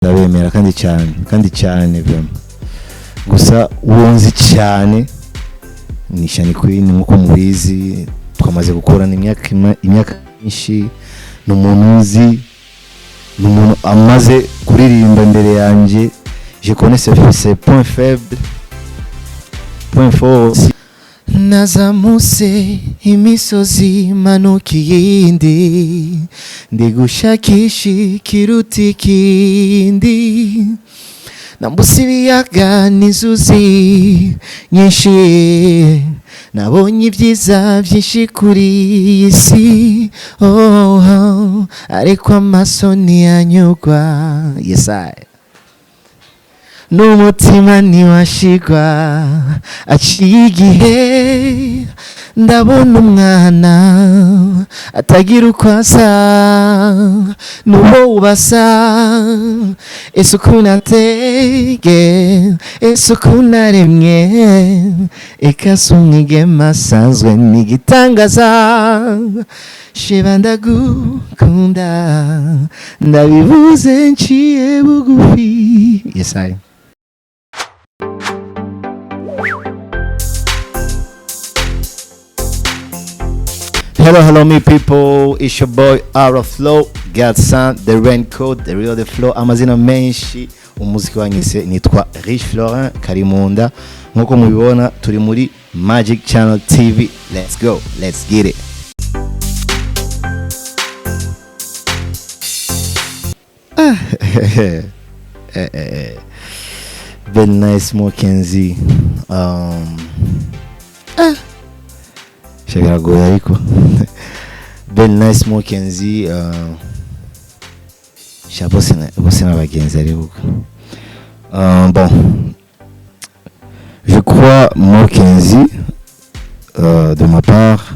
Ndabemera kandi cyane, kandi cyane vraiment. Gusa uwo nzi cyane ni Channy Queen. Nk'uko mubizi, twamaze gukorana imyaka myinshi. Ni umuntu nzi, ni umuntu amaze kuririmba imbere yanjye. Je connais ses points faibles, points forts aussi. Nazamutse imisozi, manuka iyindi, ndi gushakisha ikiruta ikindi. Nambutse ibiyaga n'inzuzi nyinshi, nabonye ibyiza byinshi kuri iyi si, oh, ariko amaso ntiyanyurwa, yes I, n'umutima ntiwashigwa. Aciye igihe ndabona umwana atagira uko asa n'uwo ubasa. Ese ukuntu ateye, ese ukuntu aremye, eka si umwigeme asanzwe, ni igitangaza. Sheba, ndagukunda, ndabivuze nciye bugufi. Yes I. Hello, hello, me people. It's your boy Ara Flow, Godson, the Raincoat, the real the flow. Amazina menshi umuziki wanyise nitwa Rich Florin Karimunda. Nkuko mubibona, turi muri Magic Channel TV. Let's go, let's get it. Ah, eh, eh, eh. Belle Nice Mokenzi. Ah. Sha, biragoye, ariko Belle Nice Mokenzi, sha, bose n'abagenzi, ariko bon, je crois Mokenzi de ma part,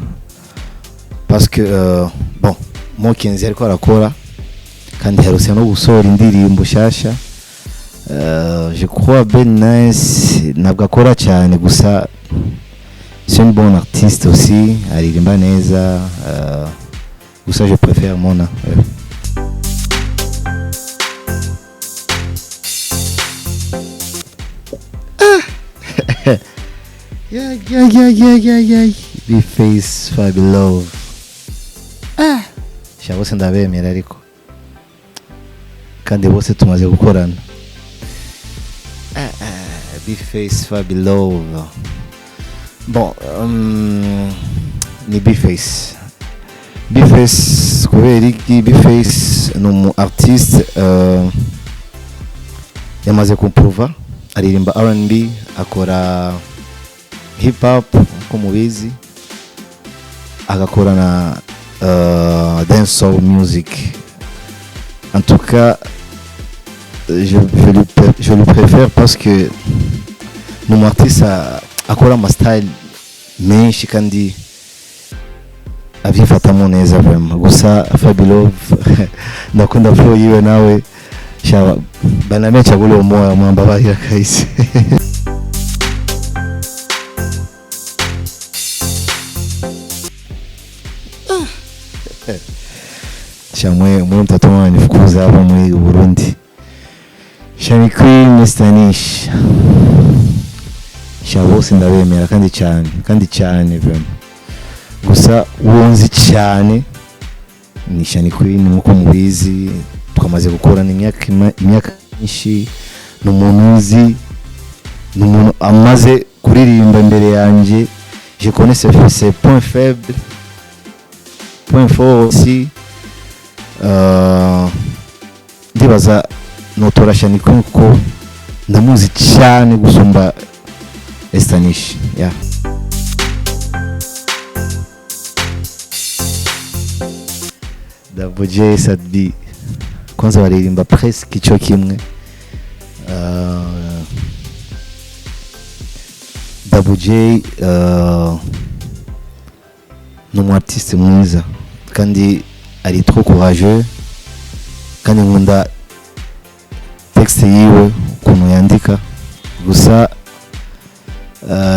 parce que bon, Mokenzi ariko arakora kandi herutse no gusohora indirimbo nshasha. Je crois Belle Nice ntabwo akora cyane, gusa c'est une bonne artiste aussi, aririmba neza. Gusa je préfère Mona, ouais. Yeah. B-Face, Fabi Love. Ah. Sha, bose ndabemera, ariko kandi bose tumaze gukorana. Ah, ah, B-Face, Fabi Love. Bon, ni B-Face. B-Face kubera iki? B-Face ni umu artiste yamaze kumpruva, aririmba R&B, akora hip hop uko mubizi, agakora na dancehall music. En tout cas, je lui préfère parce que ni umu artiste akora ama style menshi kandi avyifatamo neza vraiment. Gusa Fabilove, ndakunda flow yiwe nawe. Sha, banamechagula umoya mwambabarira kahise. Sha, mwe mtatuma wanifukuza hapa muri Burundi. Channy Queen, Mr Nish. Sha, bose ndabemera kandi cyane, kandi cyane vraiment. Gusa uwo nzi cyane ni Channy Queen. Nkuko mubizi, twamaze gukorana imyaka myinshi. Ni umuntu nzi, ni umuntu amaze kuririmba imbere yanjye. Je connais ses points faibles, points forts aussi. Ndibaza notora Channy Queen kuko ndamuzi cyane gusumba Estanish, yeah. Double J, Sat-B, kwanza baririmba presque ico kimwe. Double J ni umu artiste mwiza kandi ari trop courageux, kandi nkunda texte yiwe, ukuntu yandika. Gusa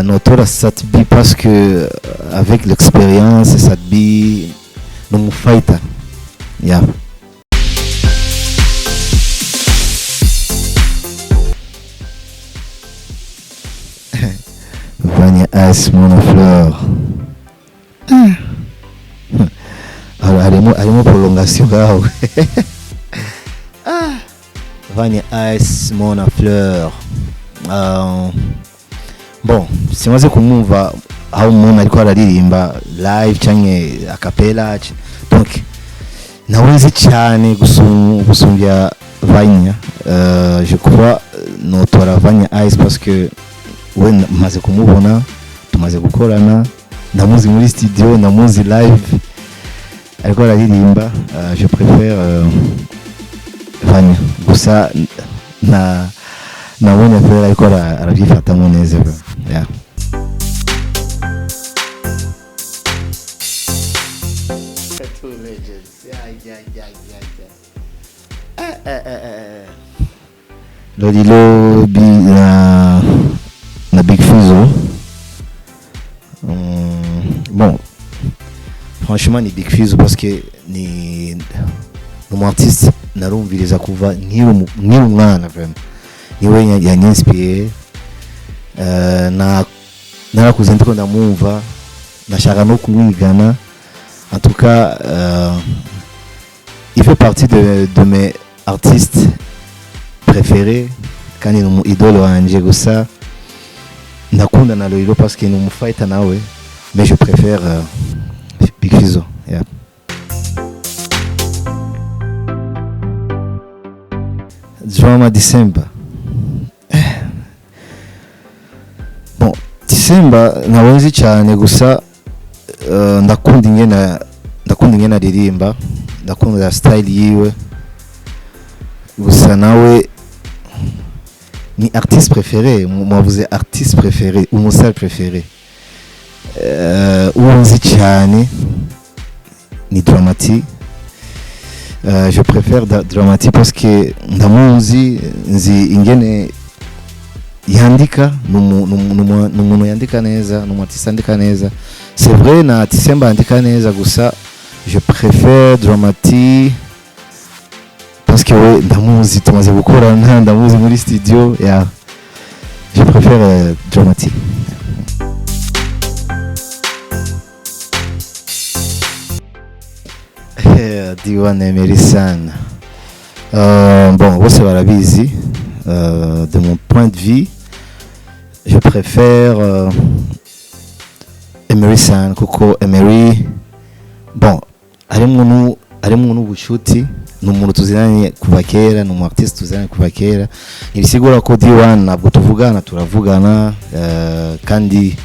notora Sat-B parce que avec l'expérience, Sat-B ni umu fighter, yeah. Ice, Mona Fleur. Harimo prolongation ngaho. Ah. Vania Ice, Mona Fleur. Bon, simaze kumwumva aho umuntu ariko araririmba live canke a cappella, donc nawe nzi cyane gusumbya Vania. Je crois notora Vania Ice parce que we maze kumubona, tumaze gukorana, ndamuzi muri studio, ndamuzi live ariko araririmba. Je préfère Vania, gusa na nabonye Fleur ariko arabyifatamo neza, yeah. Two legends. Yeah. Eh. Lolilo bi na Big Fizzo. Bon, franchement ni Big Fizzo parce que ni umu artiste narumviriza kuva nkiri umwana. Vraiment niwe yanyinspiré. Na narakuze ndiko ndamwumva, ndashaka no kumwigana. En tout cas, il fait partie de mes artistes préférés kandi ni umu idole wanje. Gusa ndakunda na Lolilo parce que ni umufighter nawe, mais je préfère Big Fizzo, yeah. Drama December. Bon, December ntabwo nzi cyane, gusa ndakunda ingene aririmba, ndakunda style yiwe. Gusa nawe ni artiste préféré, mwavuze artiste préféré, umustar préféré. Uwo nzi cyane ni Dramati. Je préfère Dramati parce que ndamuzi, nzi ingene yandika, ni umuntu yandika neza, ni umu artiste yandika neza. C'est vrai na Tisemba yandika neza, gusa je préfère Dramati parce que we ndamuzi, tumaze gukorana, ndamuzi muri studio, yeah. Je préfère Dramati. D1, Emery San. Bon, bose barabizi. De mon point de vue, je préfère Emery San kuko Emery, bon, harimwo n'ubucuti, ni umuntu tuziranye kuva kera, ni umu artiste tuziranye kuva kera. Ntibisigura ko D1 ntabwo tuvugana, turavugana, kandi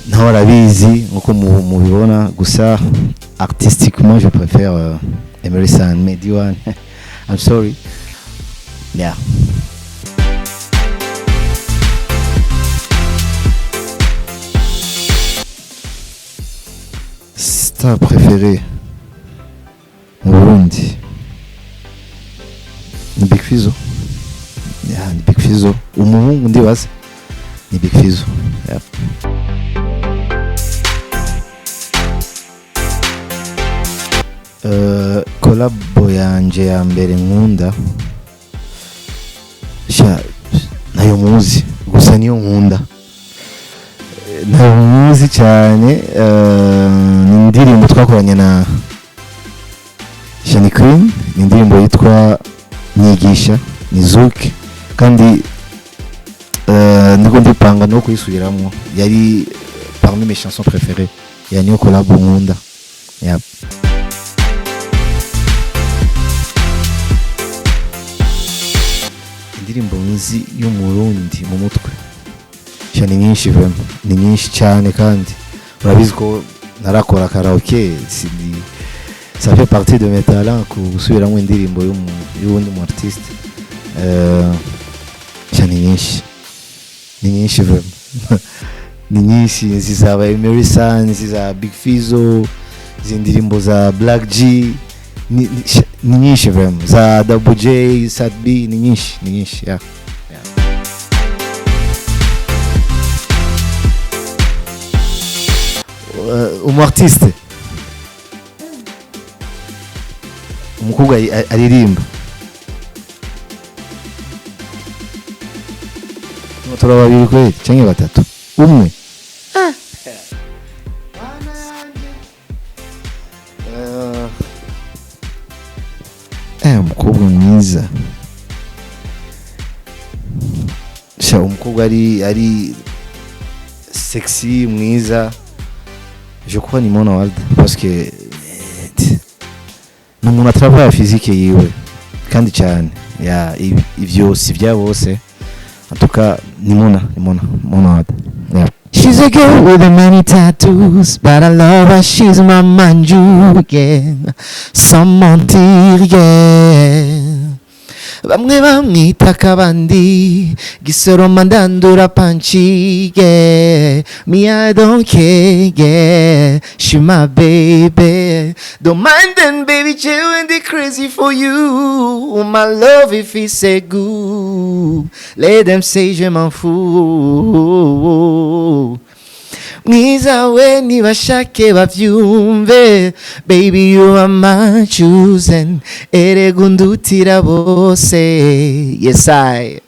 nawe arabizi nkuko mubibona. Gusa artistiquement je préfère Emery San, mais D1, I'm sorry, yeah. Star préféré mu Burundi ni Big Fizzo, yeah, ni Big Fizzo. Umuhungu ndibaza ni Big Fizzo, yeah. Collabo yanje ya mbere nkunda sha nayo muzi, gusa niyo nkunda. Nayo muzi cyane, ni indirimbo twakoranye na Shani Queen, ni indirimbo yitwa Nyigisha, ni Zouk, kandi ndiko ndipanga no kuyisubiramo. Yari parmi mes chansons préférées ya niyo collabo nkunda, yeah. Indirimbo nzi y'umurundi mu mutwe sha ni nyinshi, vraiment ni nyinshi cyane, kandi urabizi ko narakora karaoke, ça fait partie de mes talents gusubiramo indirimbo y'uwundi mu artiste. Sha ni nyinshi, ni nyinshi, vraiment ni nyinshi. Nzi za Emery San, nzi za Big Fizzo, izi ndirimbo za Black G, ni nyinshi vraiment, za Double J, Sat B, ni nyinshi, ni nyinshi, yeah. Umu artiste umukobwa aririmba tura babiri kweli canke batatu, umwe. Sha, umukobwa ari sexy, mwiza, je crois ni Mona Walda, parce que ni umuntu atravaille physique yiwe kandi cyane. Ya, ivyo si vya bose. En tout cas ni Mona Walda, yeah. She's a girl with many tattoos, but I love her, she's my manju, yeah. Sans mentir, yeah. Bamwe bamwita akabandi, gisoroma ndandura panchi, yeah. Me, I don't care, yeah. She my baby. Don't mind them, baby, chillin' they crazy for you. My love, if it's a good, let them say je m'en fous. Mwiza we, nibashake bavyumve, baby, you are my chosen, erega undutira bose. Yes, I